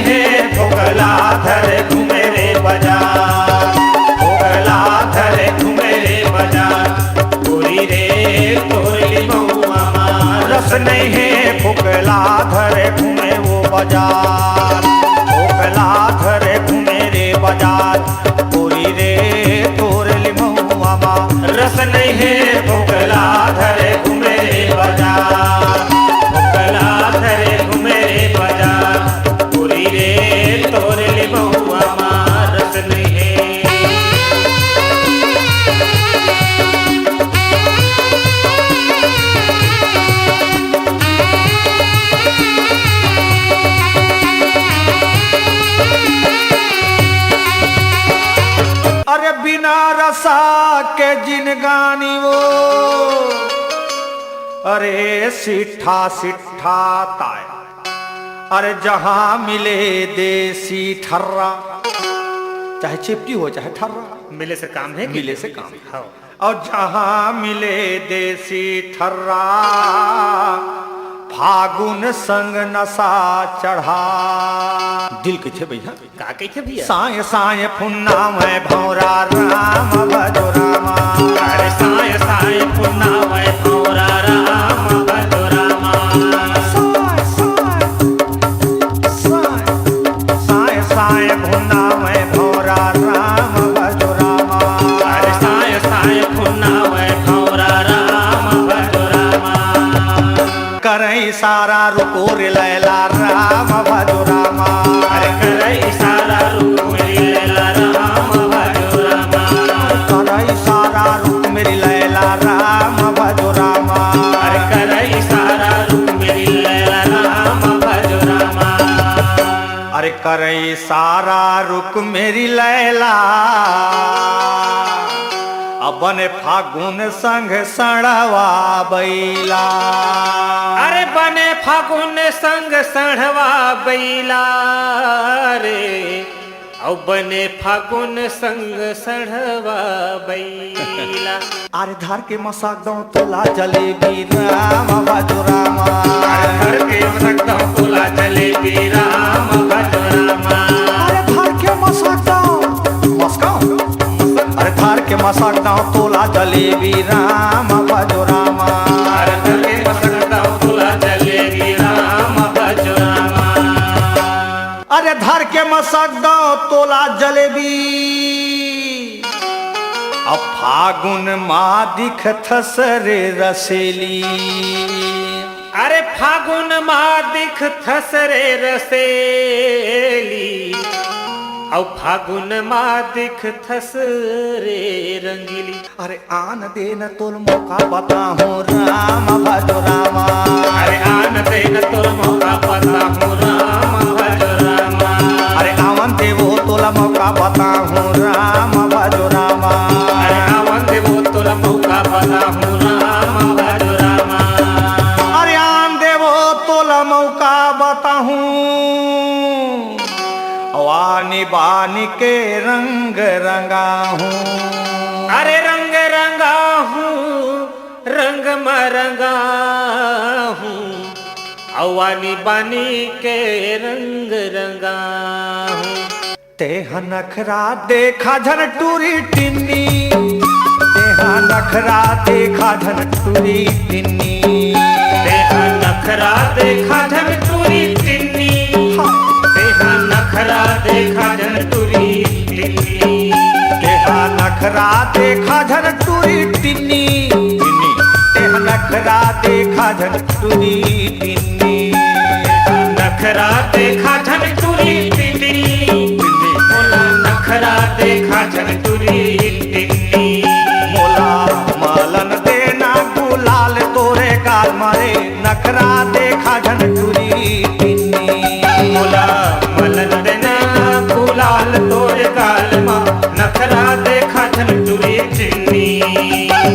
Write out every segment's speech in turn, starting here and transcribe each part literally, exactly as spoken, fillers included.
हे फोकला धरे घूमे रे बाजार, फोकला धरे घूमे रे बाजार, टूरी रे तोर लिमउआ मा रस नइ हे, फोकला धरे घूमे वो बाजार, फोकला धरे घूमे रे बाजार, टूरी रे तोर लिमउआ मा रस नइ हे, फोकला धरे घूमे रे बाजार, फोकला धरे घूमे रे बाजार, टूरी रे तोर लिमउआ मा रस नइ हे। अरे बिना रसा के जिनगानी वो, अरे सिट्ठा सिट्ठा ताय। अरे जहाँ मिले देसी ठर्रा, चाहे चिपटी हो चाहे ठर्रा, मिले से काम हे कि मिले से काम हे। हाँ। अउ जहाँ मिले देसी ठर्रा, फागुन संग नशा चढ़ा। दिल कइथे भइया? का कइथे भइया? साँय साँय फुन्नावय भौंरा राम भजो रामा। अरे साँय साँय फुन्नावय भौंरा राम भजो रामा। साँय साँय, साँय, साँय साँय फुन्नावय भौंरा राम भजो रामा। अरे साँय साँय फुन्नावय भौंरा राम भजो रामा। करय इशारा रुको रे लैला राम भजो रामा। अरे करय इशारा रुको रे लैला राम भजो रामा। करय इशारा रुक मेरी लैला राम भजो रामा। अरे करय इशारा रुक मेरी लैला राम भजो रामा। अरे करय इशारा रुक मेरी लैला, अब बने फागुन संग सड़वा बइला। अरे बने फागुन संग सड़वा बइला रे, अउ बने फागुन संग सड़वा बइला। अरे धर के मसक दंव तोला जलेबी राम भजो रामा। अरे धर के मसक दंव तोला जलेबी राम भजो रामा। अरे धर के मसक दंव, मसकंव। अरे धर के मसक दंव तोला जलेबी राम भजो रामा। अरे धर के मसक दंव तोला जलेबी राम भजो रामा। अरे धर के मसक दंव तोला जलेबी, अब फागुन मा दिखथस रे रसेली। अरे फागुन मा दिखथस रे रसेली, अउ फागुन मा दिखथस रे रंगीली। अरे आन दे न तोल मौका बताहूँ राम भजो रामा। अरे आन दे न तोल मौका बताहूँ राम भजो रामा। अरे आवन देवो तोला मौका बताहूँ राम भजो रामा। अरे आवन देवो तोला मौका बताहूँ राम भजो रामा। अरे आन देवो तोला मौका बताहूँ। अउ आनी बानी के रंग रंगाहूँ। अरे रंग रंगाहूँ, रंग म रंगाहूँ, अउ आनी बानी के रंग रंगाहूँ। तेहा नखरा देखा झन टूरी टिन्नी, तेहा नखरा देखा झन टूरी टिन्नी। तेहा नखरा देखा झन टूरी टिन्नी। हाँ। तेहा नखरा देखा झन टूरी टिन्नी। तेहा नखरा देखा झन टूरी टिन्नी। टिन्नी। तेहा नखरा देखा झन टूरी टिन्नी। नखरा देखा झन टूरी टिन्नी। टिन्नी। मोला नखरा देखा झन टूरी टिन्नी। मोला मलन दे ना गुलाल तोरे गाल मा रे, नखरा देखा झन टूरी टिन्नी। मोला मलन दे ना गुलाल तोरे गाल मा, नखरा देखा झन टूरी टिन्नी।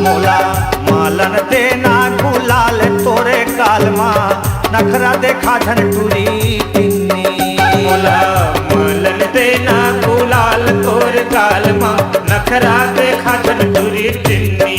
मोला मलन दे ना गुलाल तोरे गाल मा, नखरा देखा झन टूरी टिन्नी। मोला मलन दे ना गुलाल तोरे गाल मा, नखरा देखा झन टूरी टिन्नी।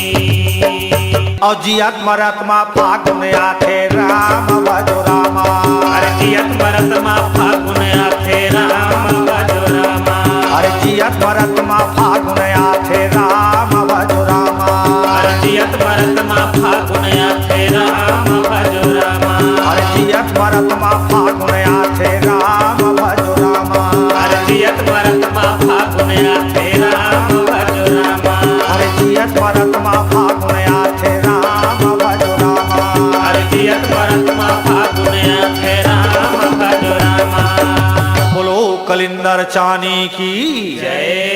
अउ जियत मरत मा फागुन आथे राम भजो रामा। अरे जियत मरत मा फागुन आथे राम भजो रामा। अरे जियत मरत मा फागुन आथे राम भजो रामा। अरे जियत मरत मा फागुन आथे राम भजो रामा। अरे जियत मरत मा फागुन आथे राम भजो रामा। अरे जियत मरत मा फागुन आथे राम भजो रामा। अरे जियत मरत मा फागुन आथे राम भजो रामा। अरे जियत मरत मा फागुन आथे राम भजो रामा। बोलो कलिंदर चानी की जय।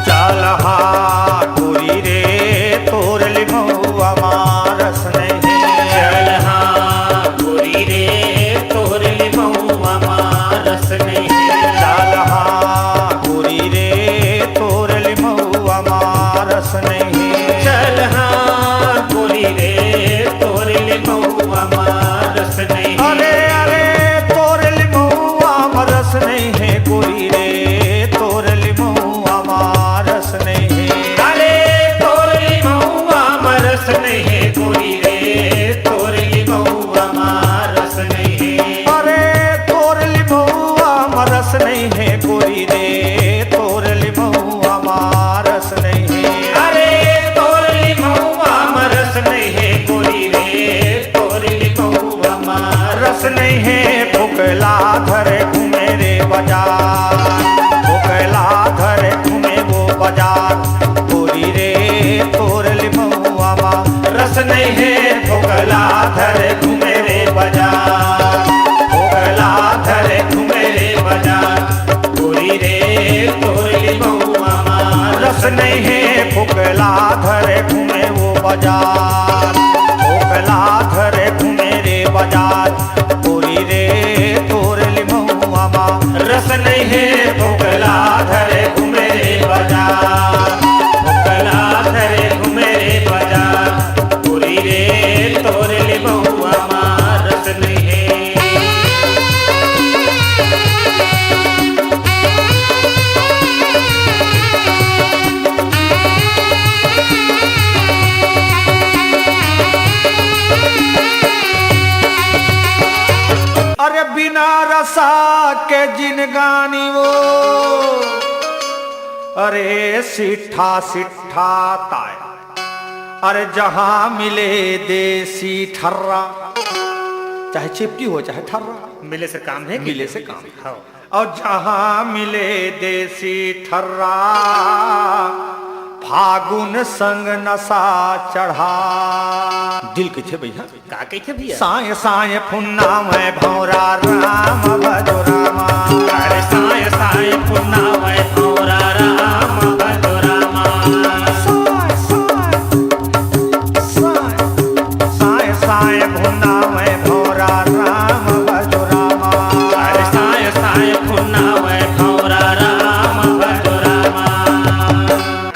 चल हा गोरी रे, तोर लिमउआ मा रस नहीं। चल हा गोरी रे, तोर लिमउआ मा रस नहीं। चल हा गोरी रे, तोर लिमउआ मा रस नहीं। चल हा गोरी रे, तोर लिमउआ मा रस नहीं। अरे, अरे, तोर लिमउआ मा रस नहीं हे गोरी रे, तोर लिमउआ मा रस नहीं हे। अरे, तोर लिमउआ मा रस नहीं हे गोरी रे, तोर लिमउआ मा रस नहीं हे। अरे, तोर लिमउआ मा रस नहीं हे गोरी रे, तोर लिमउआ मा रस नहीं हे। अरे, तोर लिमउआ मा रस नहीं हे गोरी रे, तोर लिमउआ मा रस नहीं हे। फोकला धरे घूमे रे बजार, फोकला धरे घूमे वो बजार। गोरी रे, तोर लिमउआ मा रस नहीं हे। फोकला धरे घूमे रे बजार, फोकला धरे घूमे रे बजार। गोरी रे, तोर लिमउआ मा रस नहीं हे। फोकला धरे घूमे वो बजार, फोकला धरे घूमे रे बजार। गोरी रे, तोर लिमउआ मा रस नहीं हे। फोकला धरे घूमे रे बजार, फोकला धरे घूमे रे बजार। गोरी रे, तोर लिमउआ मा रस नहीं हे। अरे बिना रसा के जिनगानी वो, अरे सिट्ठा सिट्ठा ताय। अरे जहाँ मिले देसी ठर्रा, चाहे चिपटी हो चाहे ठर्रा, मिले से काम हे कि मिले से काम हे। हाँ। अउ जहाँ मिले देसी ठर्रा, फागुन संग नशा चढ़ा। दिल कहिथे भैया, का कहिथे भैया? साँय साँय फुन्नावय भौंरा राम भजो रामा। अरे साँय साँय फुन्नावय भौंरा राम भजो रामा। साँय साँय, साँय, साँय साँय फुन्नावय भौंरा राम भजो रामा। अरे साँय साँय फुन्नावय भौंरा राम भजो रामा।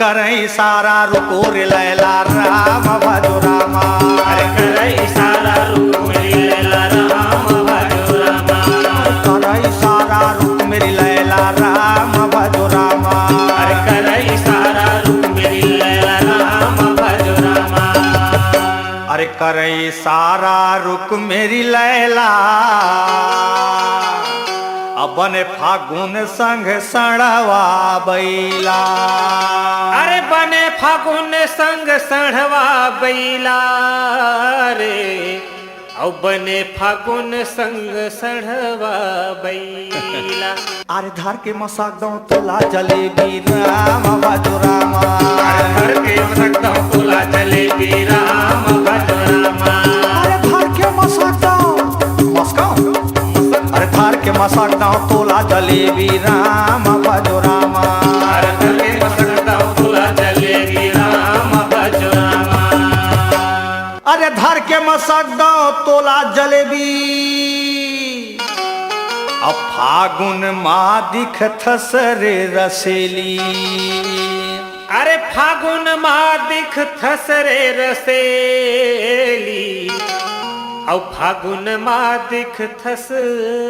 करय इशारा रुको रे लैला राम भजो रामा। अरे करय इशारा रुको रे लैला राम भजो रामा। करय इशारा रुक मेरी लैला राम भजो रामा। अरे करय इशारा रुक मेरी लैला राम भजो रामा। अरे करय इशारा रुक मेरी लैला, अब बने फागुन संग सड़वा बइला। अरे बने फागुन संग सड़वा बइला रे, अउ बने फागुन संग सड़वा बइला। अरे धर के मसकदंव तोला जलेबी राम भजो रामा। अरे धर के मसकदंव तोला जलेबी राम भजो रामा। अरे धर के मसकदंव, मसकदंव। अरे धर के मसकदंव तोला जलेबी राम भजो रामा। अरे धर के मसकदंव तोला जलेबी राम भजो रामा। अरे धर के मसकदंव तोला जलेबी, अब फागुन मा दिखथस रे रसेली। अरे फागुन मा दिखथस रे रसेली, अउ फागुन मा दिखथस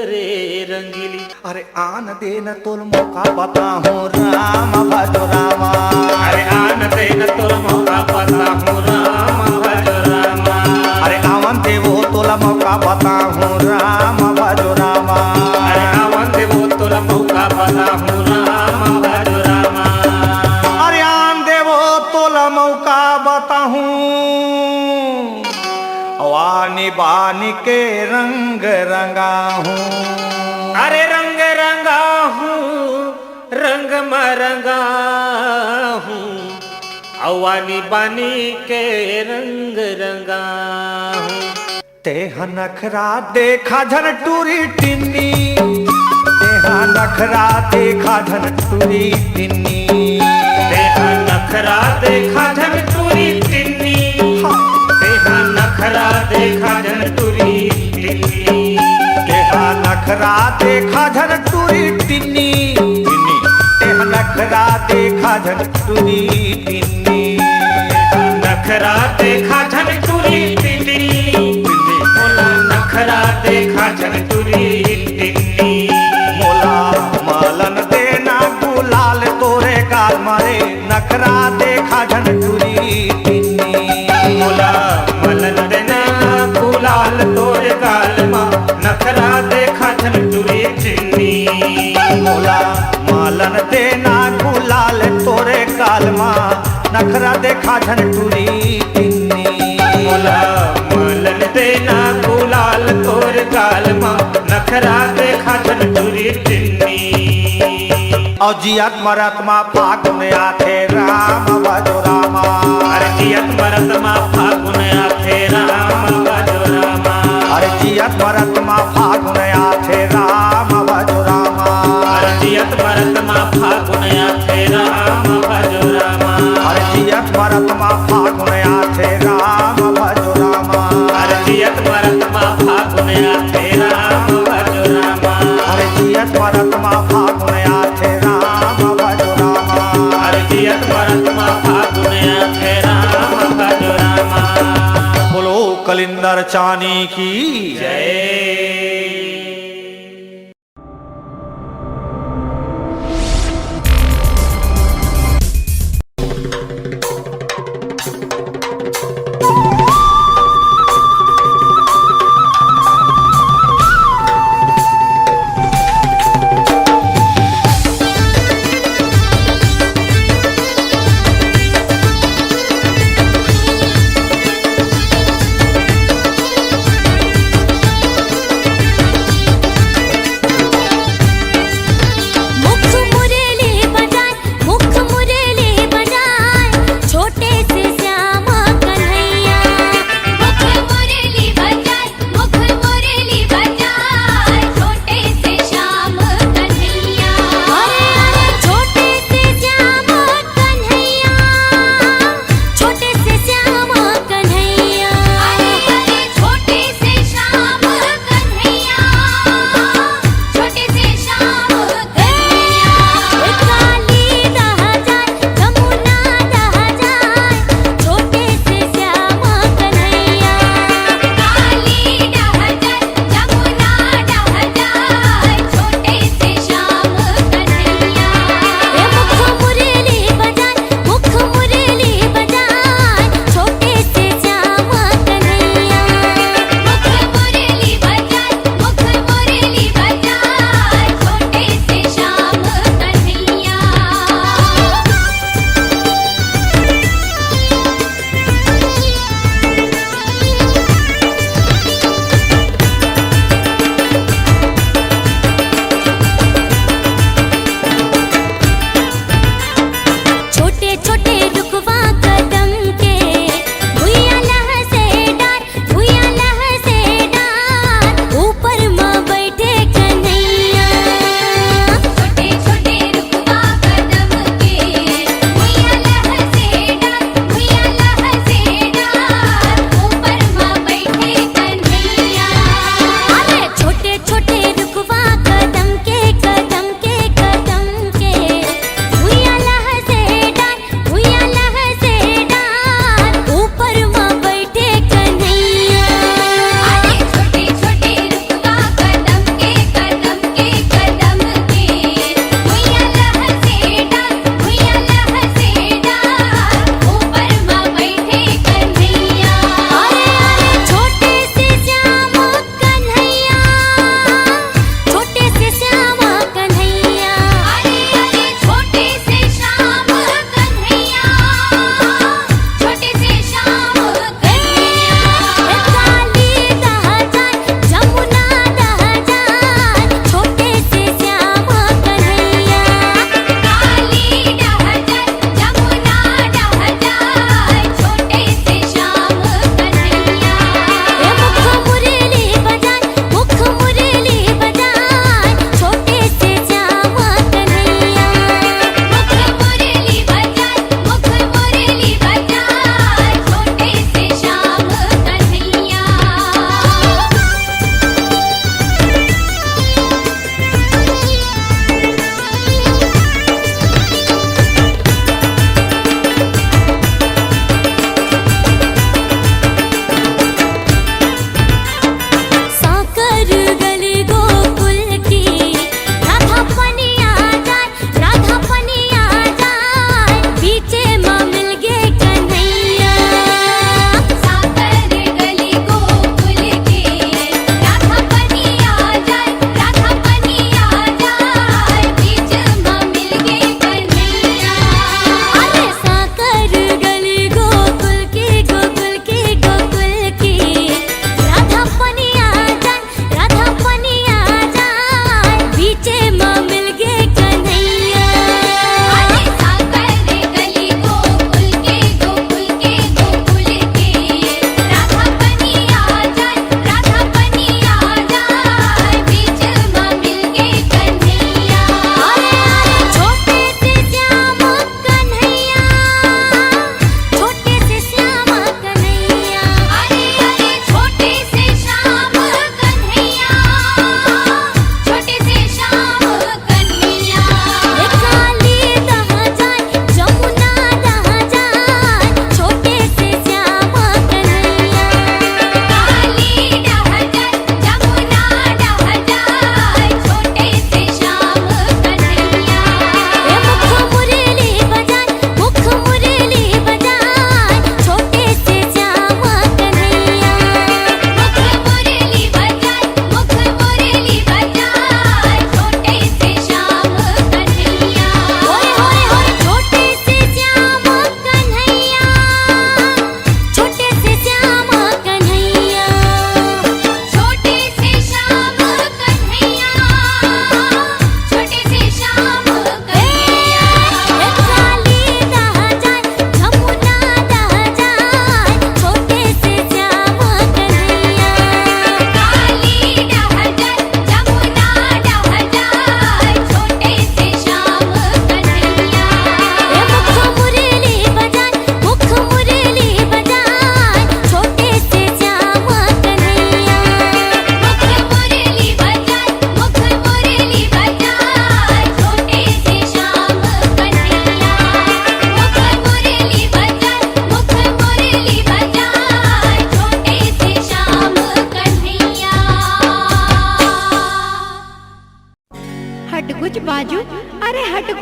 रे रंगीली। अरे आन देन तोल मौका बताहूँ राम भजो रामा। अरे आन देन तोल मौका बताहूँ राम भजो रामा। अरे आवन देवो तोल मौका बताहूँ राम भजो रामा। अरे आवन देवो तोल मौका बताहूँ राम भजो रामा। अरे आन देवो तोल मौका बताहूँ। अउ आनी बानी के रंग रंगाहूँ। अरे रंग रंगाहूँ, रंग म रंगाहूँ। अउ आनी बानी के रंग रंगाहूँ। तेहा नखरा देखा झन टूरी टिन्नी। तेहा नखरा देखा झन टूरी टिन्नी। तेहा नखरा देखा झन टूरी टिन्नी। हाँ। तेहा नखरा देखा झन टूरी टिन्नी। तेहा नखरा देखा झन टूरी टिन्नी। टिन्नी। तेहा नखरा देखा झन टूरी टिन्नी। नखरा देखा झन टूरी टिन्नी। मोला नखरा देखा झन टूरी टिन्नी। मोला मलन देना गुलाल तोरे गाल मा रे। नखरा देखा झन टूरी टिन्नी। मोला मलन देना गुलाल तोरे गाल मा। नखरा देखा झन टूरी टिन्नी। मोला मलन देना गुलाल तोरे गाल मा। नखरा देखा झन टूरी टिन्नी। मोला मलन देना गुलाल तोरे गाल मा। नखरा देखा झन टूरी टिन्नी। अउ जियत मरत मा फागुन आथे राम भजो रामा। अरे जियत मरत मा फागुन आथे राम भजो रामा। अरे जियत मरत मा फागुन आथे राम भजो रामा। अरे जियत मरत मा फागुन आथे राम भजो रामा। अरे जियत मरत मा फागुन आथे राम भजो रामा। अरे जियत मरत मा फागुन आथे राम भजो रामा। अरे जियत मरत मा फागुन आथे राम भजो रामा। अरे जियत मरत मा फागुन आथे राम भजो रामा। बोलो कलिंदर चानी की जय।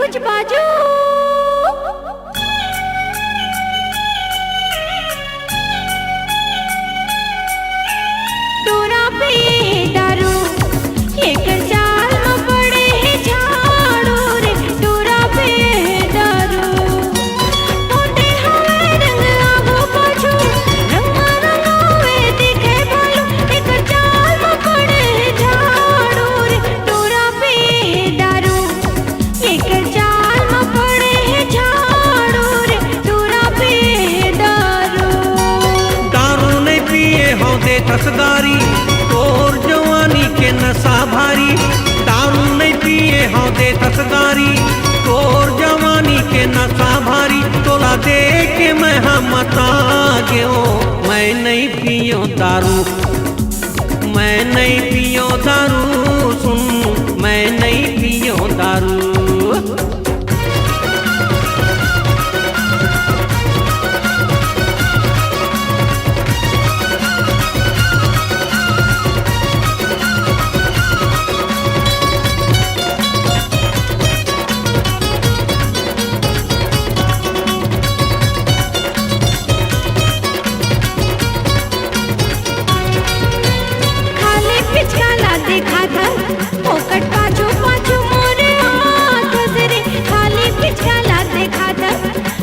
कुछ बाजू। टूरा पे दारू, एकर चाल म पड़े हे झाड़ू रे। टूरा पे दारू, पोते हवे रंग आगू पाछू, रंग म रंगावे दिखे भालू, एकर चाल म पड़े हे झाड़ू रे। टूरा पे दारू, एकर चाल म पड़े हे झाड़ू रे, टूरा पे दारू। दारू नइ पिए हौं देथस गारी, तोर जवानी के नशा भारी। दारू नइ पिए हौं देथस गारी, तोर जवानी के नशा भारी। तोला देख के मैं हा मता गेंव, मैं नइ पियों दारू। मैं नइ पियों दारू, सुन, मैं नइ पियों दारू। खाली पिचका ला दिखाथस, फोकट पाछू पाछू मोरे आथस रे। खाली पिचका ला दिखाथस,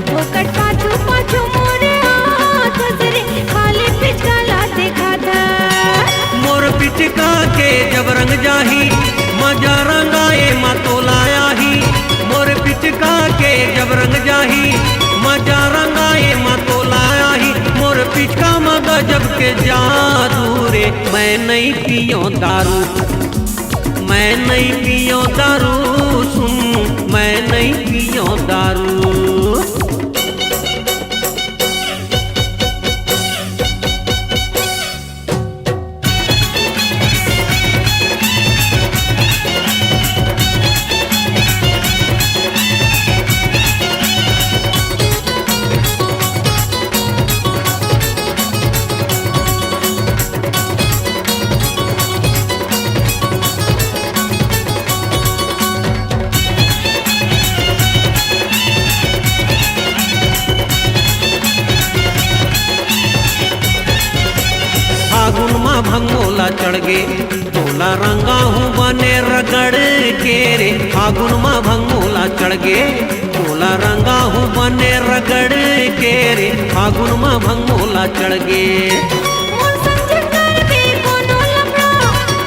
फोकट पाछू पाछू मोरे आथस रे। खाली पिचका ला दिखाथस। मोर पिचका के जब रंग जाही, मजा रंगाए म तोला आही। मोर पिचका के जब रंग जाही, मजा रंगाए म तोला आही। मोर पिचका म गजब के जादू रे। मैं नइ पियों दारू, मैं नइ पियों दारू, सुन, मैं नइ पियों दारू। फागुन मा भंगोला चढ़ गे, तोला रंगाहूँ बने रगड़ के रे। फागुन मा भंगोला चढ़ गे, तोला रंगाहूँ बने रगड़ के रे। फागुन मा भंगोला चढ़ गे। मोर संग झन करबे कोनो लफड़ा,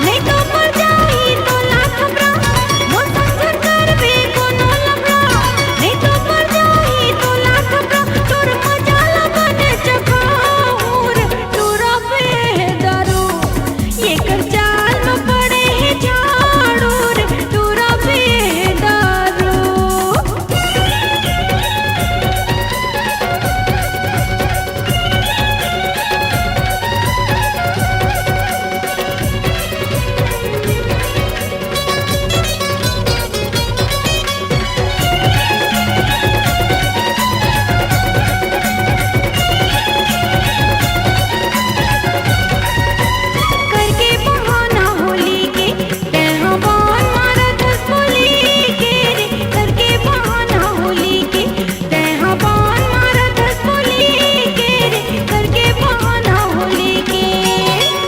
नइ तो पर जाही तोला खपरा। मोर संग झन करबे कोनो लफड़ा, नइ तो पर जाही तोला खपरा। तोर मजा ला बने चखाहूँ रे, टूरा पे दारू, एकर चाल म पड़े हे झाड़ू रे, टूरा पे दारू। करके बहाना होली के, तैं हा बान मारत हस बोली के रे। करके बहाना होली के, तैं हा बान मारत हस बोली के रे। करके बहाना होली के।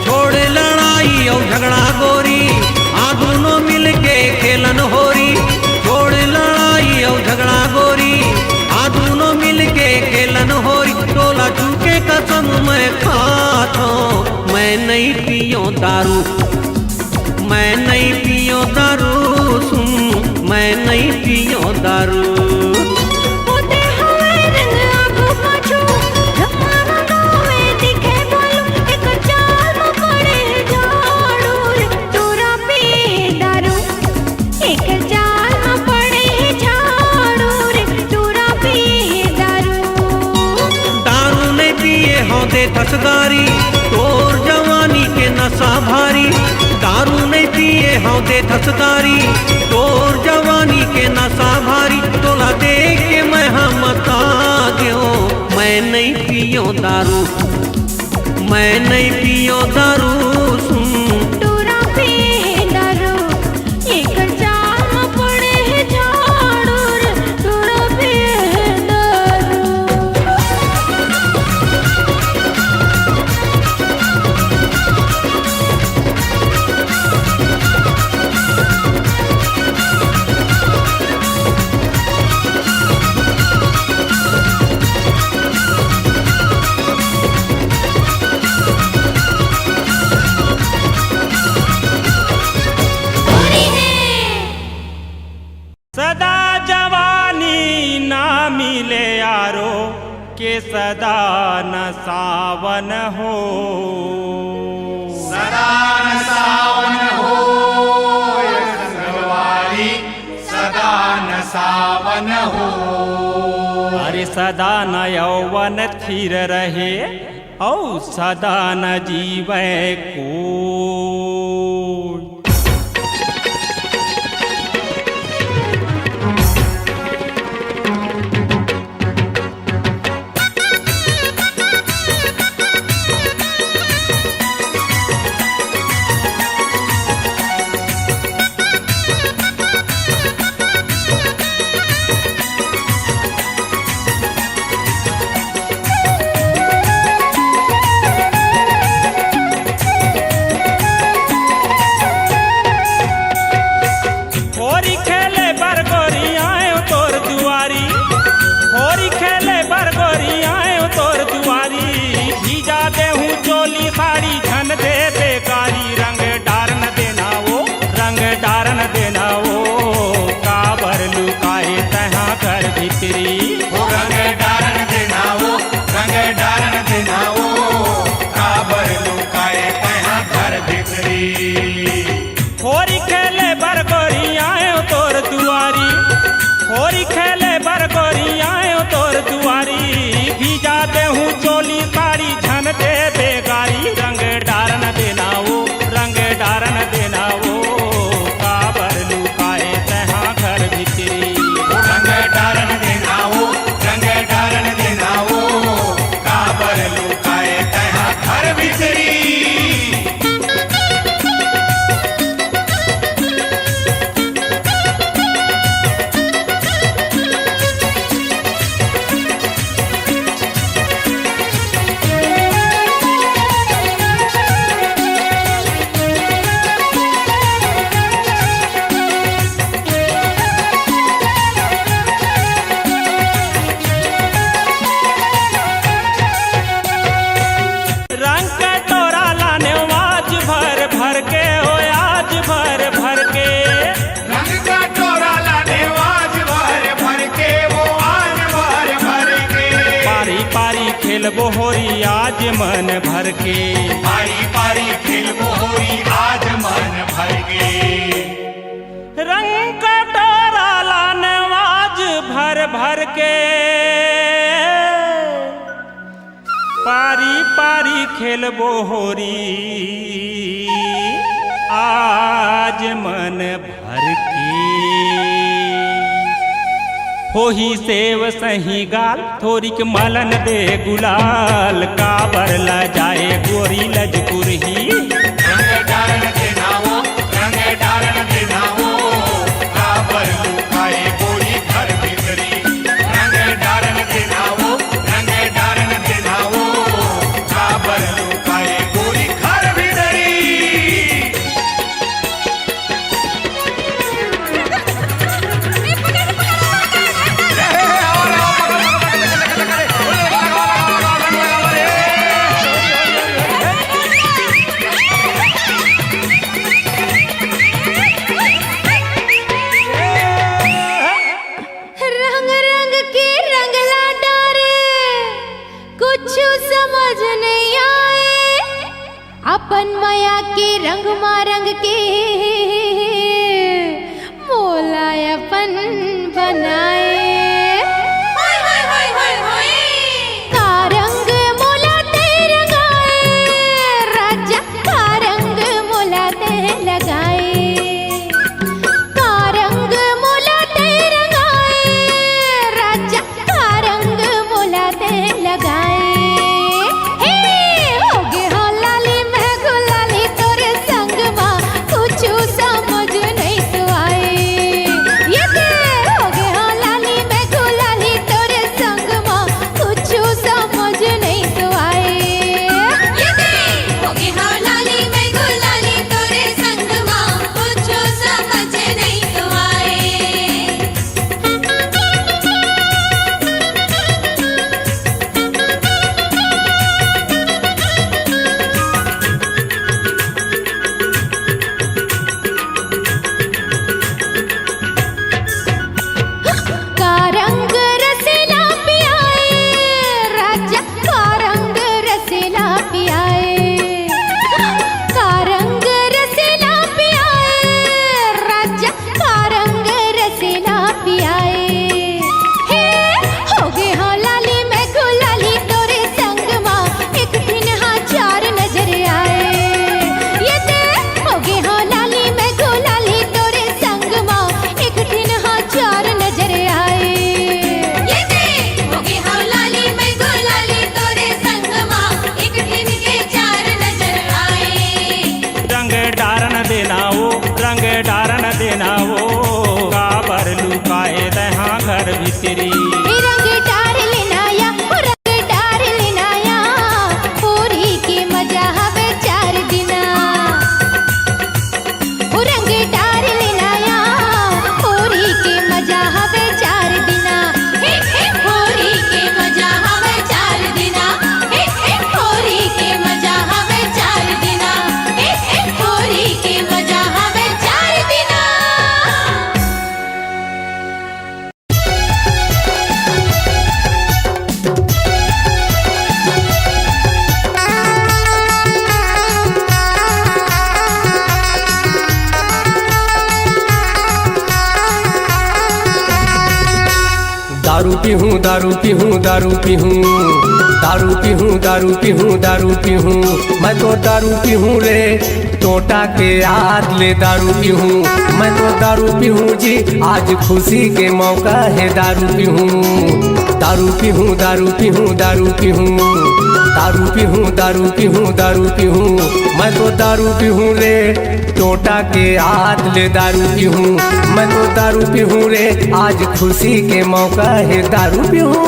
छोड़ लड़ाई अउ झगड़ा गोरी, आ दूनों मिलके खेलन होरी। छोड़ लड़ाई अउ झगड़ा गोरी, आ दूनों मिलके खेलन होरी। तोला छू के कसम मैं खाथों, मैं नइ पियों दारू, मैं नइ पियों दारू, सुन, मैं नइ पियों दारू। पोते हवे रंग आगू पाछू, जमाना गाँव में दिखे भालू, एकर चाल म पड़े झाड़ू रे, टूरा पे दारू। एकर चाल म पड़े झाड़ू रे, टूरा पे दारू। दारू नइ पिए हौं देथस गारी, तोर जवानी के नशा भारी। दारू नइ पिए हौं देथस गारी, तोर जवानी के नशा भारी। तोला देख के मैं हा मता गेंव, मैं नइ पियों दारू। मैं नइ पियों दारू, सुन। टूरा पे दारू, एकर चाल म पड़े हे झाड़ू रे। सदा न सावन हो। सदा न सावन हो, संगवारी, सदा न सावन हो। अरे सदा न यौवन थिर रहे, अउ सदा न जीवै कोई। होरी खेले बर गोरी आएव तोर दुआरी, होरी खेले बर गोरी आएव तोर दुआरी, भीजा देहूँ चोली साड़ी झन दे बेकारी, रंग डारन देना वो, रंग डारन देना वो, काबर लुकाए तैहा घर भीतरी। वो रंग डारन देना वो, रंग डारन देना वो, काबर लुकाए तैहा घर भीतरी। होरी खेले बर गोरी आएव तोर दुआरी, होरी खेले बर गोरी आएव तोर दुआरी, भीजा देहूँ चोली साड़ी झन दे बेकारी, रंग डारन देना वो, रंग डारन देना वो, काबर लुकाए तैहा घर भीतरी। रंग डारन देना वो, रंग डारन देना वो, काबर लुकाए तैहा घर भीतरी। रंग कटोरा लाने आज भर भर के, ओ आज भर भर के। रंग कटोरा लाने आज भर भर के, वो आज भर भर के। पारी पारी खेलबो होरी आज मन भर के। पारी पारी खेलबो होरी आज मन भर के। रंग कटोरा लाने आज भर भर के। पारी पारी खेलबो होरी आज मन भर के। होही सेव सही गाल, थोरिक मलन दे गुलाल, काबर लजाए गोरी लजकुरही। रंग डारन देना वो, रंग डारन देना वो, काबर लुकाए गोरी घर भीतरी। रंग डारन देना वो, रंग डारन देना वो, काबर लुकाए गोरी घर भीतरी। रंग रंग के रंग ला डारे, कुछु समझ नहीं आए। अपन मया के रंग मा रंग के, मोला अपन बनाए। का रंग मोला ते रंगाए, राजा का रंग मोला ते लगाए। का रंग मोला ते रंगाए, राजा का रंग मोला ते लगाए। हे, होगे हो लाली मैं गुलाली तोरे संग मा, कुछु समझ नहीं तो आए। ये दे, होगे हो लाली दारू पीहूँ, दारू पीहूँ, दारू पीहूँ, दारू पीहूँ, दारू पीहूँ, दारू पीहूँ, मैं तो दारू पीहूँ रे। टोटा के याद ले दारू पीहूँ, मैं तो दारू पीहूँ जी, आज खुशी के मौका है दारू पीहूँ। दारू पीहूँ, दारू पीहूँ, दारू पीहूँ, दारू पीहूँ, दारू पीहूँ, दारू पीहूँ, मैं तो दारू पीहूँ रे। टोटा के याद ले दारू पीहूँ, मैं तो दारू पीहूँ रे। आज खुशी के मौका है दारू पीहूँ।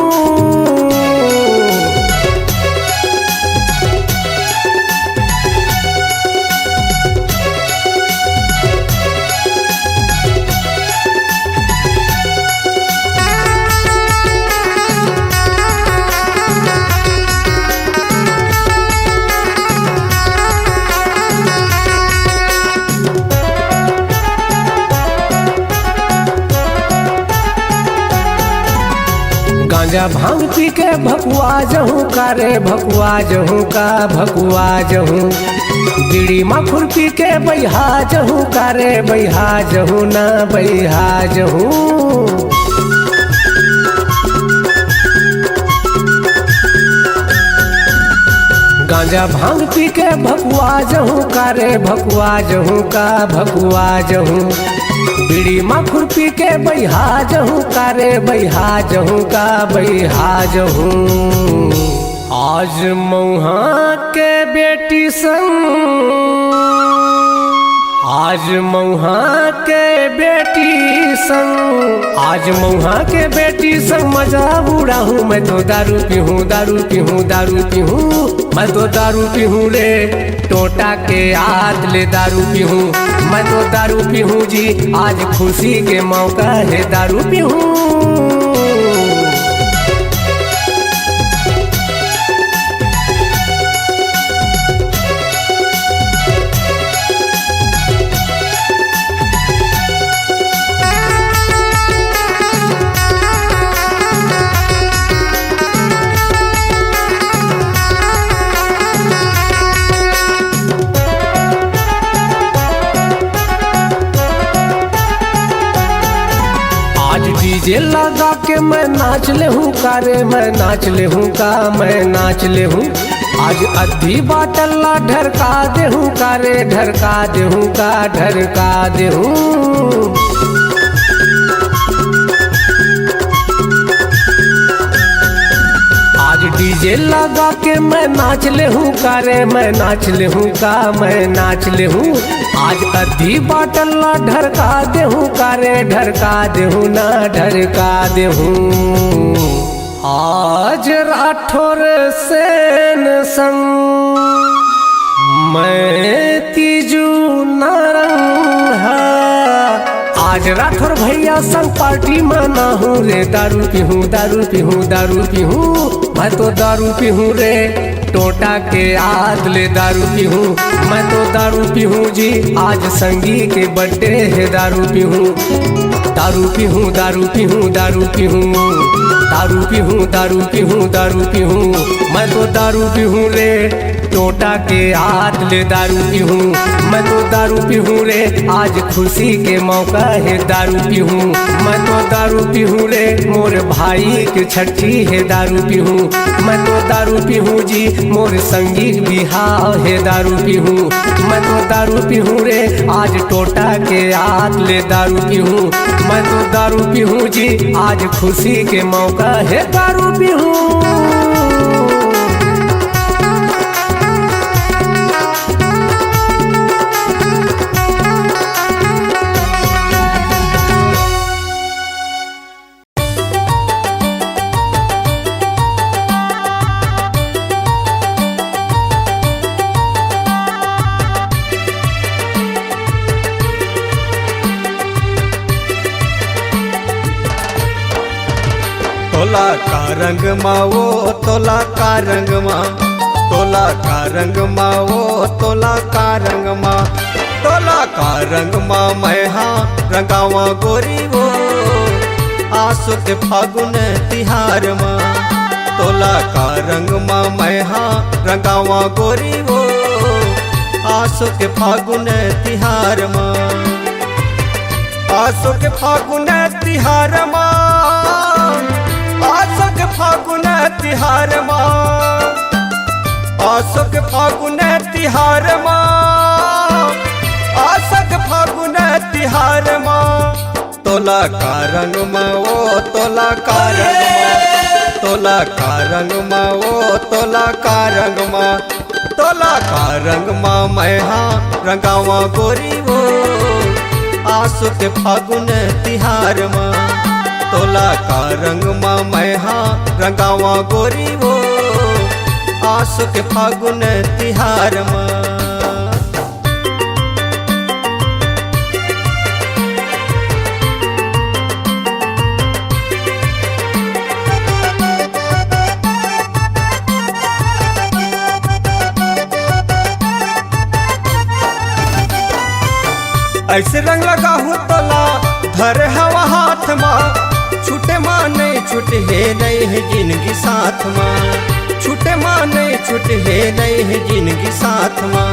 गांजा भांग पी के भकुआ जहूँ का रे, भकुआ जहूँ का, भकुआ जहूँ। बीड़ी माखुर पी के बइहा जहूँ का रे, बइहा जहूँ ना, बइहा जहूँ। गांजा भांग पी के भकुआ जहूँ का रे, भकुआ जहूँ का, भकुआ जहूँ। बीड़ी माखुर पी के बइहा जहूँ का रे, बइहा जहूँ का, बइहा जहूँ। आज मउहा के बेटी संग, आज मउहा के बेटी संग, आज मउहा के बेटी संग मजा उड़ाहूँ। मैं तो दारू पीहूँ, दारू पीहूँ, दारू पीहूँ, मैं तो दारू पीहूँ रे। टोटा के याद ले दारू पीहूँ, मैं तो दारू पीहूँ जी, आज खुशी के मौका है दारू पीहूँ। आज डीजे लगा के मैं नाच लेहूँ का रे, मैं नाच लेहूँ का, मैं नाच लेहूँ। आज अद्धी बाटल ला ढरका देहूँ का रे, ढरका देहूँ का, ढरका देहूँ। आज डीजे लगा के मैं नाच लेहूँ का रे, मैं नाच लेहूँ का, मैं नाच लेहूँ। आज अद्धी बाटल ला ढरका देहूँ का रे, ढरका देहूँ ना, ढरका देहूँ। आज राठौर सेन संग मैं तीजू नारंग हा। आज राठौर भैया संग पार्टी मनाहूँ रे। दारू पीहूँ, दारू पीहूँ, दारू पीहूँ, मैं तो दारू पीहूँ रे। टोटा के याद ले दारू पीहूँ, मैं तो दारू पीहूँ जी। आज संगी के बर्थडे है, दारू पीहूँ। दारू पीहूँ, दारू पीहूँ, दारू पीहूँ, दारू पीहूँ, दारू पीहूँ, दारू पीहूँ, मैं तो दारू पीहूँ रे। टोटा के याद ले दारू पीहूँ, मैं तो दारू पीहूँ रे। आज खुशी के मौका है, दारू पीहूँ, मैं तो दारू पीहूँ रे। मोर भाई के छठी है, दारू पीहूँ, मैं तो दारू पीहूँ जी। मोर संगी के बिहाव है, दारू पीहूँ, मैं तो दारू पीहूँ रे। आज टोटा के याद ले दारू पीहूँ, मैं तो दारू पीहूँ जी। आज खुशी के मौका है, दारू पीहूँ। तोला का रंग मा वो, तोला का रंग मा, तोला का रंग मा वो, तोला का रंग मा, तोला का रंग मा मैं हा रंगावा गोरी वो, आसो के फागुन तिहार मा। तोला का रंग मा मैं हा रंगावा गोरी वो, आसो के फागुन तिहार मा। आसो के फागुन तिहार मा, फागुन तिहार मा, आसो के फागुन तिहार मा, आसो के फागुन तिहार मा। तोला का रंग मा ओ, तोला का रंग मा, तोला का रंग मा ओ, तोला का रंग मा, तोला का रंग मा मैं हा रंगावा गोरी वो, आसो के फागुन तिहार मा। तोला का रंग मा मैं हा रंगावा गोरी वो, आसो के फागुन तिहार मा। ऐसे रंग लगाहूं तोला धरे हवा हाथ मा, छूटे मा नहीं छूटे हे नहीं हे जिंदगी साथ मा, छूटे मा नहीं छूटे हे नहीं हे जिंदगी साथ मा।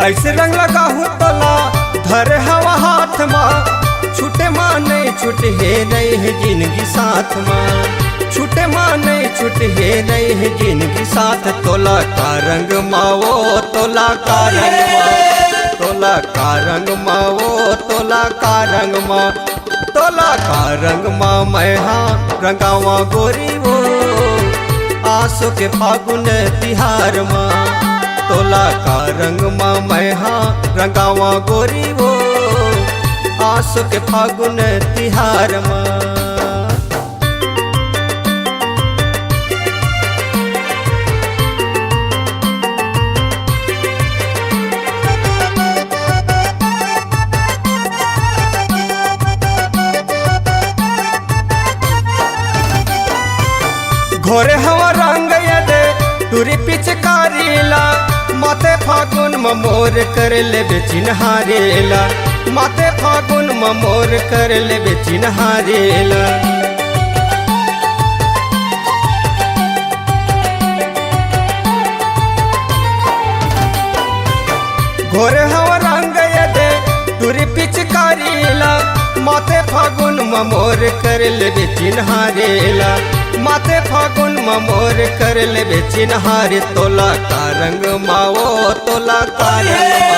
ऐसे रंग लगाहूं तोला धरे हवा हाथ मा, छूटे मा नहीं छूटे हे नहीं हे जिंदगी साथ मा, छूटे मा नहीं छूटे हे नहीं हे जिंदगी साथ। तोला का रंग मा ओ, तोला का रंग मा, तोला का रंग मा ओ, तोला का रंग मा, तोला का रंग मा मैं हा रंगावा गोरी वो, आसो के फागुन तिहार मा। तोला का रंग मा मैं हा रंगावा गोरी वो, आसो के फागुन तिहार मा। घोरे हवा रंग यदे टूरी पिचकारी ला, माते फागुन म मोर कर लेबे चिन्हारी ला, माते फागुन म मोर कर लेबे चिन्हारी ला। घोरे हवा रंग यदे टूरी पिचकारी ला, माते फागुन म मोर कर लेबे चिन्हारी ला, माते फागुन म मोर कर लेबे चिन्हारी। तोला का रंग मा ओ, तोला का रंग मा,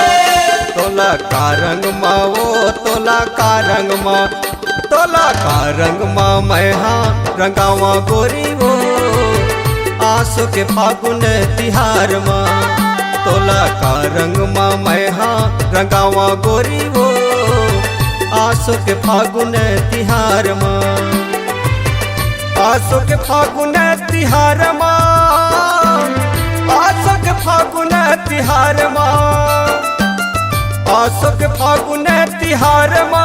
तोला का रंग मा ओ, तोला का रंग मा, तोला का रंग मा मैं हा रंगावा गोरी वो, आसो के फागुन तिहार मा। तोला का रंग मा मैं हा रंगावा गोरी वो, आसो के फागुन तिहार मा। आसो के फागुन तिहार मा, आसो के फागुन तिहार मा, आसो के फागुन तिहार मा,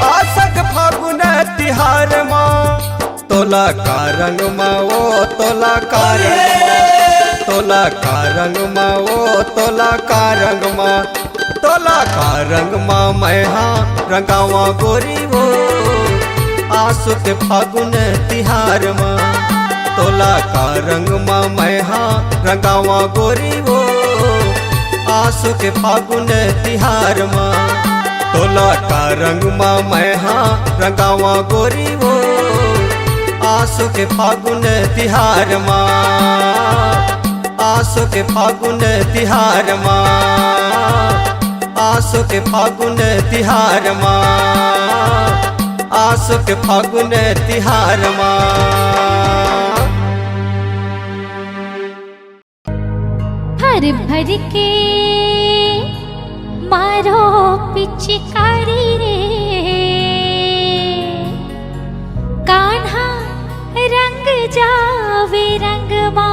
आसो के फागुन तिहार मा। तोला का रंग मा ओ, तोला का रंग मा, तोला का रंग मा ओ, तोला का रंग मा, तोला का रंग मा मैं हा रंगावा गोरी वो, आसो के फागुन तिहार मा। तोला का रंग मा मैं हा रंगावा गोरी वो, आसो के फागुन तिहार मा। तोला का रंग मा मैं हा रंगावा गोरी वो, आसो के फागुन तिहार मा, आसो के फागुन तिहार मा, आसो के फागुन तिहार मा, आसो के फागुन तिहार मा। भर भर के मारो पिचकारी रे, कान्हा रंग जावे रंगमा।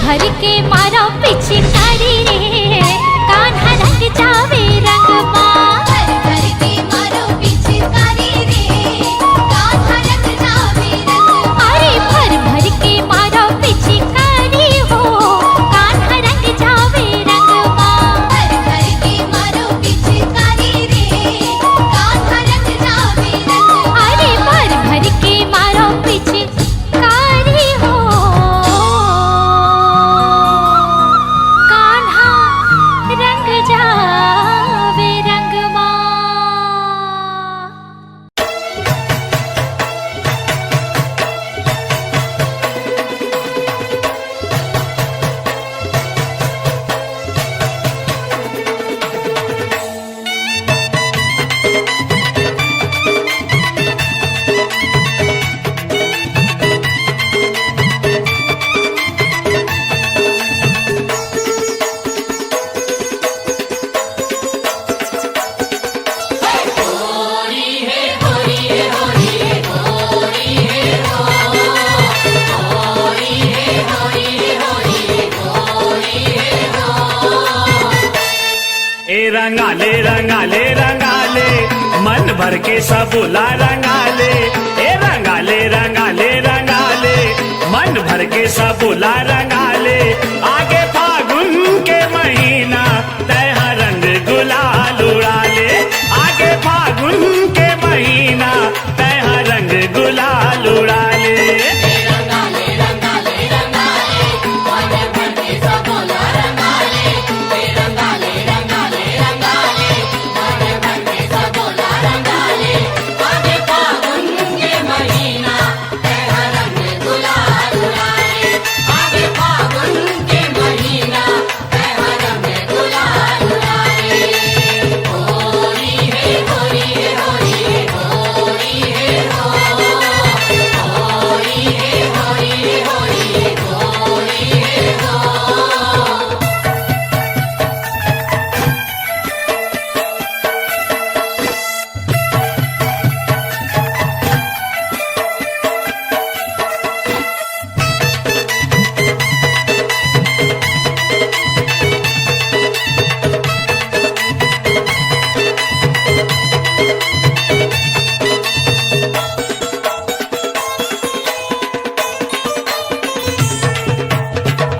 भर के मारो पिचकारी रे, कान्हा रंग जावे रंग मा। भर भर के मारो पिचकारी रे, कान्हा रंग जावे रंग मा। अरे भर भर के मारो पिचकारी हो, कान्हा रंग जावे रंग मा। भर भर के मारो पिचकारी रे, कान्हा रंग जावे रंग मा। अरे भर भर के मारो पिच कारी हो, कान्हा रंग जावे रंग मा। ए रंगाले रंगाले रंगाले, मन भर के सबोला रंगाले। ए रंगाले रंगाले रंगाले, मन भर के सबोला रंगाले। आगे फागुन के महीना, तैहा रंग गुलाल उड़ाले। आगे फागुन के महीना, तैहा रंग गुलाल उड़ाले।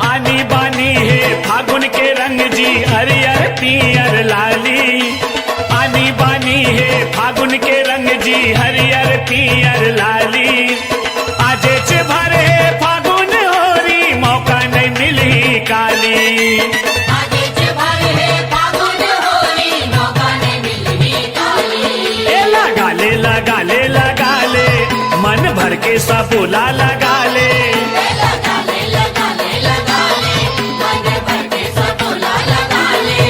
आनी बानी हे फागुन के रंग जी, हरियर पियर लाली। आनी बानी हे फागुन के रंग जी, हरियर पियर लाली। आजेच भर हे फागुन होरी, मौका नहीं मिली काली। आजेच भर हे फागुन होरी, मौका नहीं मिली काली। ए लगा ले, लगा ले, लगा ले, मन भर के सबोला लगा ले। ए लगा ले, लगा ले, लगा ले, मन भर के सबोला लगा ले।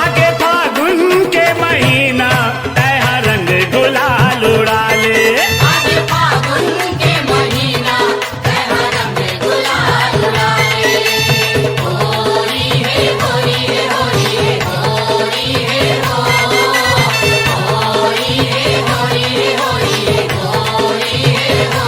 आगे फागुन के महीना, तैहा रंग गुलाल उड़ा ले। आगे फागुन के महीना, तैहा रंग गुलाल उड़ा ले। होरी हे, होरी हे, होरी हे, होरी हे हो। होरी हे, होरी हे, होरी हे, होरी हे हो।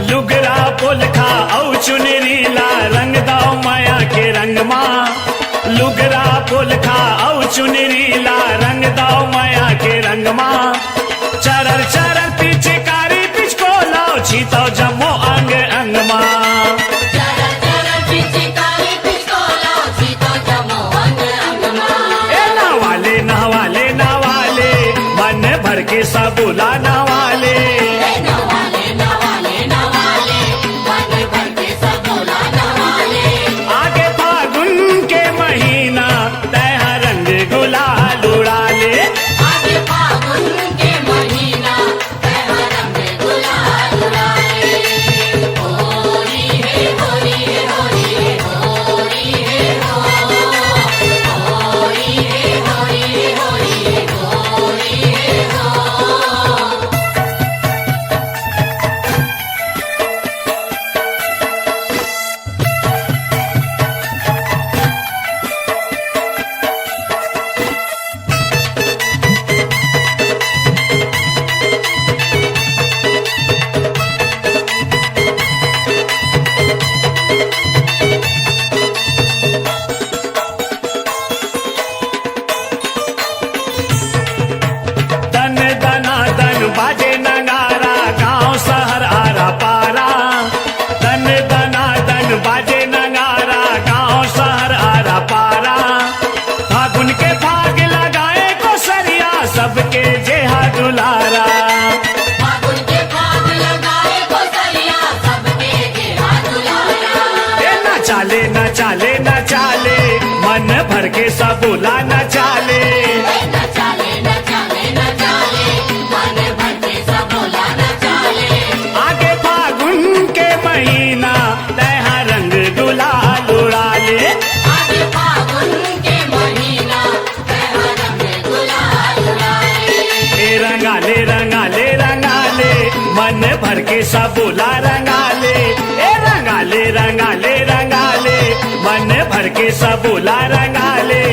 लुगरा पोलखा अउ चुनरी ला रंग दाव मया के रंग मा। लुगरा पोलखा अउ चुनरी ला रंग दाव मया के रंग मा। चरर चरर पिचकारी पिचकोला छितव जम्मो अंग अंग मा। चरर चरर पिचकारी पिचकोला छितव जम्मो अंग अंग मा। ए नहवा ले, नहवा ले, नहवा ले, मन भर के सबोला नहवा ले। ए नहवा ले, नहवा ले, नहवा ले, मन भर के सबोला नहवा ले। आगे फागुन के महीना, तैहा रंग गुलाल उड़ा ले। आगे फागुन के महीना, तैहा रंग गुलाल उड़ा ले। होरी हे, होरी हे, होरी हे, होरी हे पारा। फागुन के फाग लगाए कोसरिया, सबके जेहा दुलारा। फागुन के फाग लगाए कोसरिया, सबके जेहा दुलारा। ए नचाले, नचाले, नचाले, मन भर के सबोला नचाले। ए नचाले, नचाले, नचाले, मन भर के सबोला नचाले। आगे फागुन के महीना, तैहा रंग गुलाल उड़ा ले। आगे फागुन के महीना, तैहा रंग गुलाल उड़ा ले। ए रंगाले, रंगाले, रंगाले, मन भर के सबोला रंगाले। ए रंगाले, रंगाले, रंगाले, मन भर के सबोला रंगाले।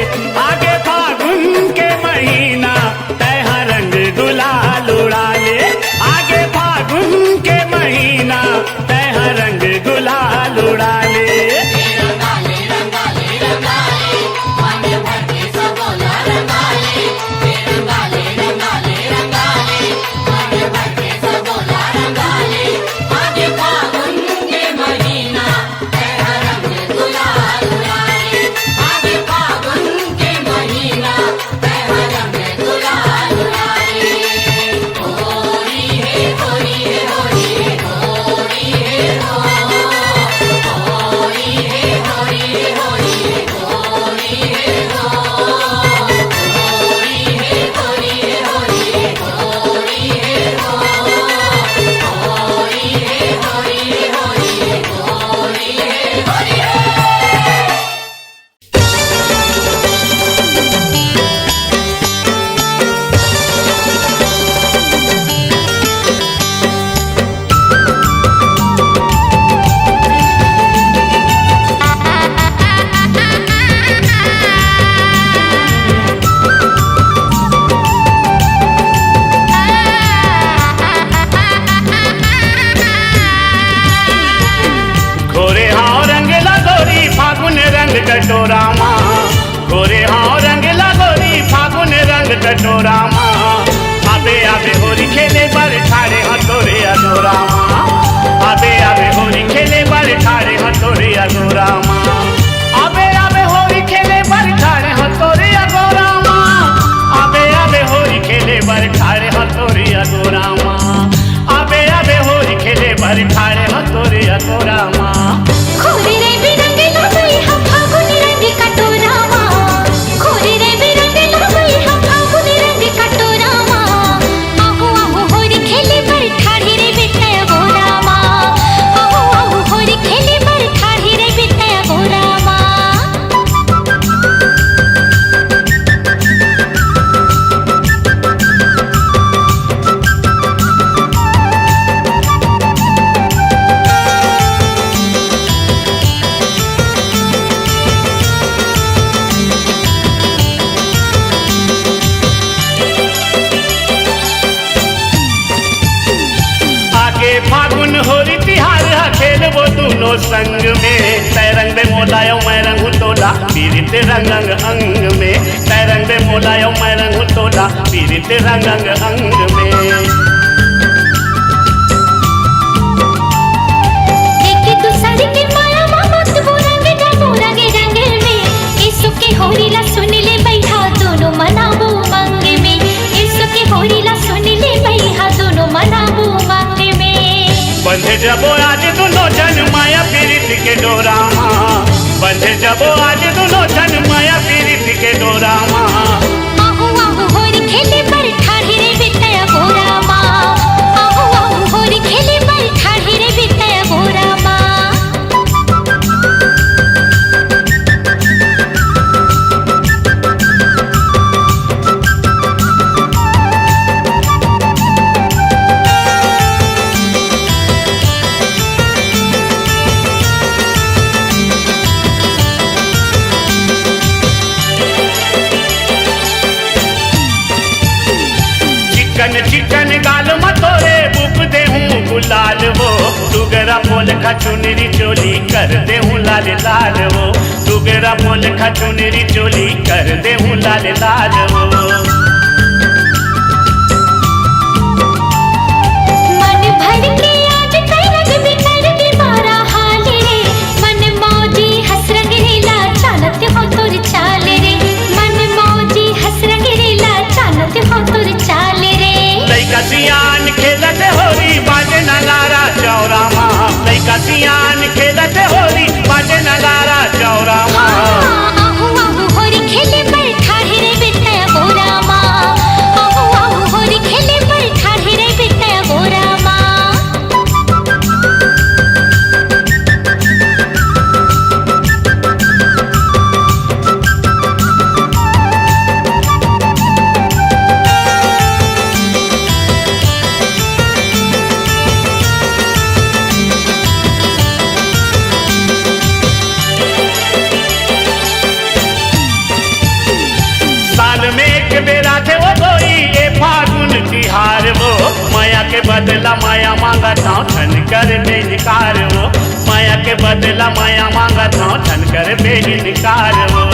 आगे फागुन के महीना, तैहा रंग गुलाल उड़ा ले। आगे फागुन के महीना, तैहा रंग गुलाल उड़ा ले। घोरे हाव रंग लगोरी फागुन रंग कटोरा मा। घोरे हाव रंग लगोरी फागुन रंग कटोरा मा। आबे आबे होरी खेले बर ठाड़े ह तोरे अगोरा मा। आबे आबे होरी खेले बर ठाड़े ह तोरे अगोरा मा। आबे आबे होरी खेले बर ठाड़े ह तोरे अगोरा मा। आबे आबे होरी खेले बर ठाड़े ह तोरे अगोरा मा। आबे आबे होरी खेले बर ठाड़े ह तोरे अगोरा मा। खोरे रे बिरंग लगई ह फागुन रंग कटोरा मा। खोरे रे बिरंग लगई ह फागुन रंग कटोरा मा। आहू आहू होरी खेले बर ठाड़े रे बितय गोरा मा। आहू आहू होरी खेले बर ठाड़े रे बितय गोरा मा। आगे फागुन होरी तिहार ह खेलबो दूनो संग में। तै रंगबे मोला अउ मैं रंगहूँ तोला, पीरित रंग अंग अंग में। तै रंगबे मोला अउ मैं रंगहूँ तोला, पीरित रंग अंग अंग में। एक दूसर के माया मा मत वो रंग जाबो रंग रंग में। एसो के होरी ला सुन ले बइहा दोनों मनाबो मंग में। एसो के होरी ला सुन ले बइहा दोनों मनाबो मंग में। बंधे जबो आज दुनो झन माया पीरित के डोरा मा। बंधे जबो आज दुनो झन माया पीरित के डोरा मा। आहू आहू होरी खेले बर ठाड़े रे बितय गोरा मा। आहू आहू होरी खेले बर ठाड़े रे बितय गोरा मा। चिकन चिकन गाल म तोरे बुक देहूँ गुलाल वो। दुगरा पोल खा चुनरी चोली कर देहूँ लाल लाल वो। दुगरा पोल खा चुनरी चोली कर देहूँ लाल लाल वो। मन भर के आज तै रंग बिखर के मारा हाल रे। मन मौजी हंस रंग रेला जानत हो तोर बदला मया मांगत हंव, झन करबे इनकार हो। मया के बदला मया मांगत हंव, झन करबे इनकार हो।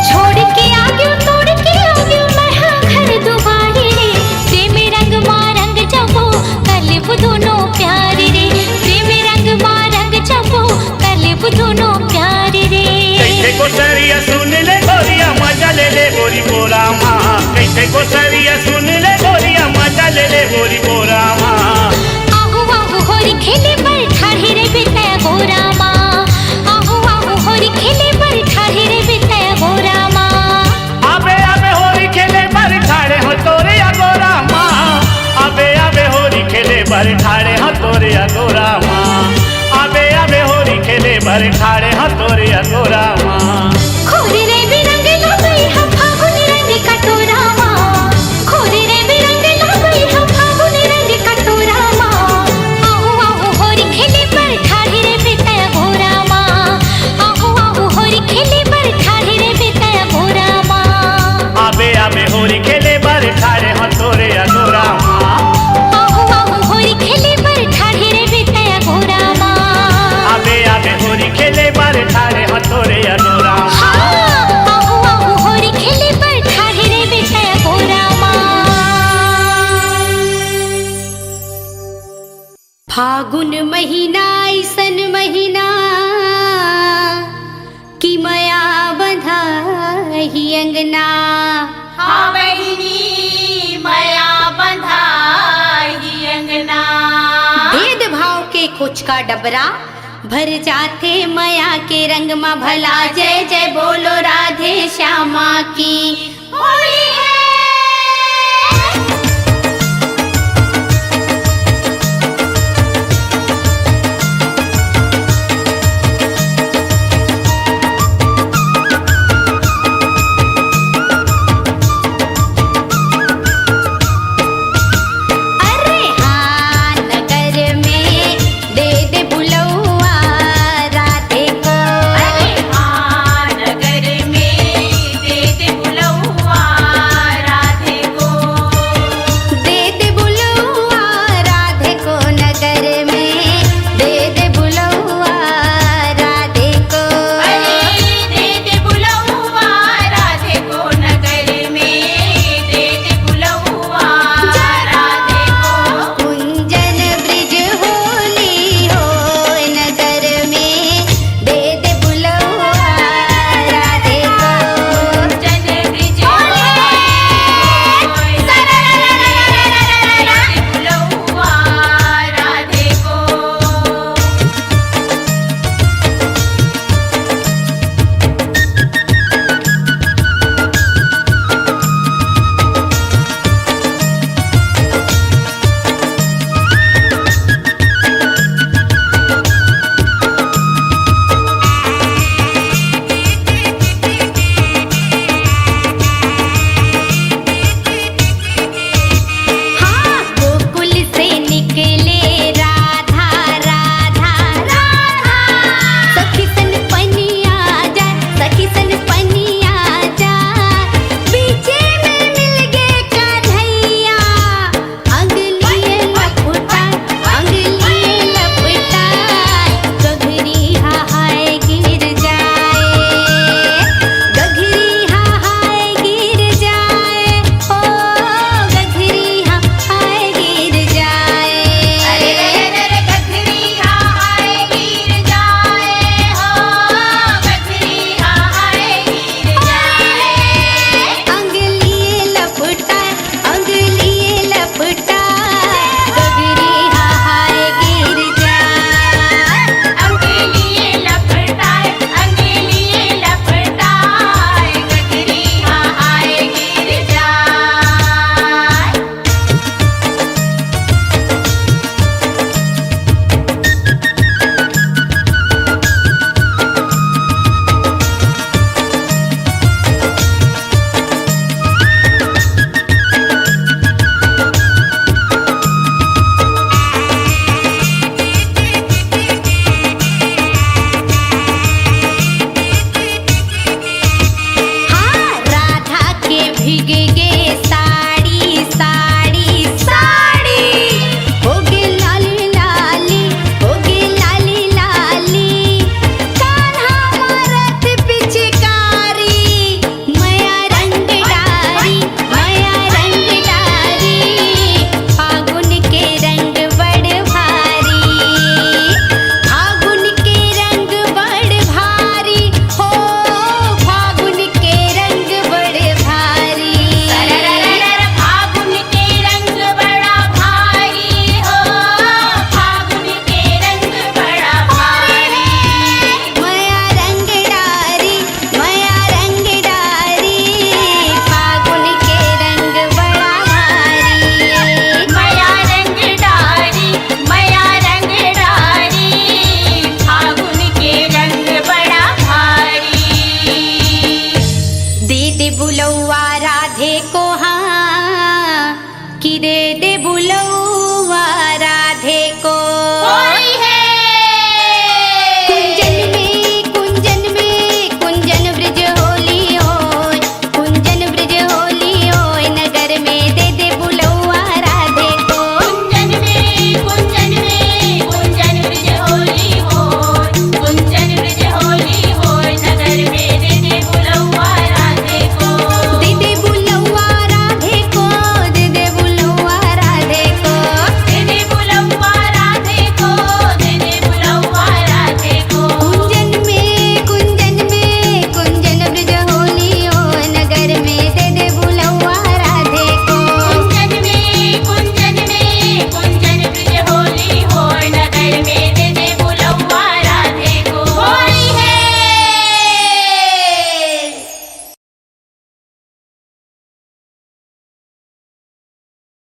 छोड़ के आगेंव, तोड़ के आगेंव, मैं हा घर दुआरे रे। प्रेम रंग मा रंग जबो, करबो दूनों प्यार रे। प्रेम रंग मा रंग जबो, करबो दूनों प्यार रे। कहिथे गोसरिया सुन ले गोरिया, मजा ले ले गोरी बोरा मा। कहिथे गोसरिया सुन ले गोरिया, मजा ले ले गोरी बोरा मा। आहू आहू होरी खेले बर ठाढ़े रहिबे तैं अगोरा मा। आहू आहू होरी खेले बर ठाढ़े रहिबे तैं अगोरा मा। आबे आबे होरी खेले बर ठाढ़े हंव तोरे अगोरा मा। आबे आबे होरी खेले बर ठाढ़े हंव तोरे अगोरा मा। आबे आबे होरी खेले बर ठाढ़े हंव तोरे अगोरा मा। खोरे रंग बिरंग लगई हा फागुनी रंग कटोरा मा। खोरे रंग बिरंग लगई हा फागुनी रंग कटोरा मा। आहू आहू होरी खेले बर ठाढ़े रहिबे तैं अगोरा मा। आहू आहू होरी खेले बर ठाढ़े रहिबे तैं अगोरा मा। आबे आबे होरी खेले बर ठाढ़े हंव तोरे अगोरा मा। आहू आहू होरी खेले बर ठाढ़े रहिबे तैं अगोरा मा। आबे आबे होरी खेले बर ठाढ़े हंव तोरे अगोरा मा। हाँ, आहू आहू होरी खेले बर ठाढ़े रहिबे तैं अगोरा मा। फागुन महीना अइसन महीना कि मया बंधाही अंगना। हाँ बहिनी, मया बंधाही अंगना। भेदभाव के कोचका डबरा भर जाथे मया के रंग मा भला। जय जय बोलो राधे श्यामा की। होली